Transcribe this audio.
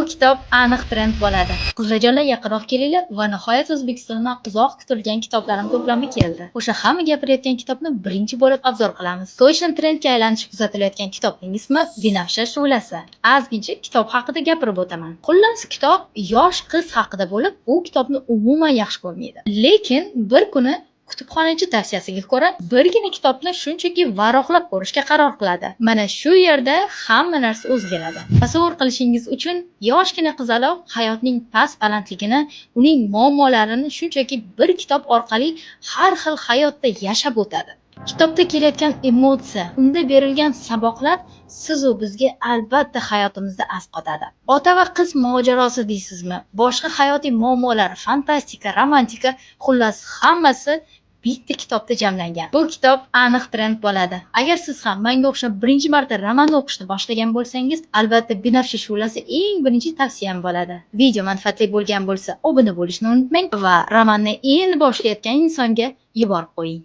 Kitob aniq trend bo'ladi. Qizlarjonlar, yaqinroq kelinglar va nihoyat O'zbekistondan uzoq kutilgan kitoblarim to'plami keldi. O'sha hamma gapirayotgan kitobni birinchi bo'lib обзор qilamiz. Точно trendga aylanishi kuzatilayotgan kitobning ismi "Binafsha shu'lasi". Ozgincha kitob haqida gapirib o'taman. Xullas, kitob yosh qiz haqida bo'lib, u kitobni umuman yaxshi ko'rmaydi. Lekin bir kuni kutubxonachi tavsiyasiga ko'ra birgina kitobni shunchaki varaqlab ko'rishga qaror qiladi. Mana shu yerda hamma narsa o'zgaradi. Tasavvur qilishingiz uchun, yoshgina qizaloq hayotning past balandligini, uning muammolarini shunchaki bir kitob orqali har xil hayotda yashab o'tadi. Kitobda kelayotgan emotsiya, unda berilgan saboqlar sizu bizga albatta hayotimizda asqotadi. Ota va qiz mojarosi deysizmi, boshqa hayotiy muammolar, fantastika, romantika, xullas, hammasi bitta kitobda jamlangan. Bu kitob aniq trend bo'ladi. Agar siz ham menga o'xshab birinchi marta roman o'qishni boshlagan bo'lsangiz, albatta "Binafsha shu'lasi" eng birinchi tavsiyam bo'ladi. Video manfaatli bo'lgan bo'lsa, obuna bo'lishni unutmang va romanni endi boshlayotgan insonga yuborib qo'ying.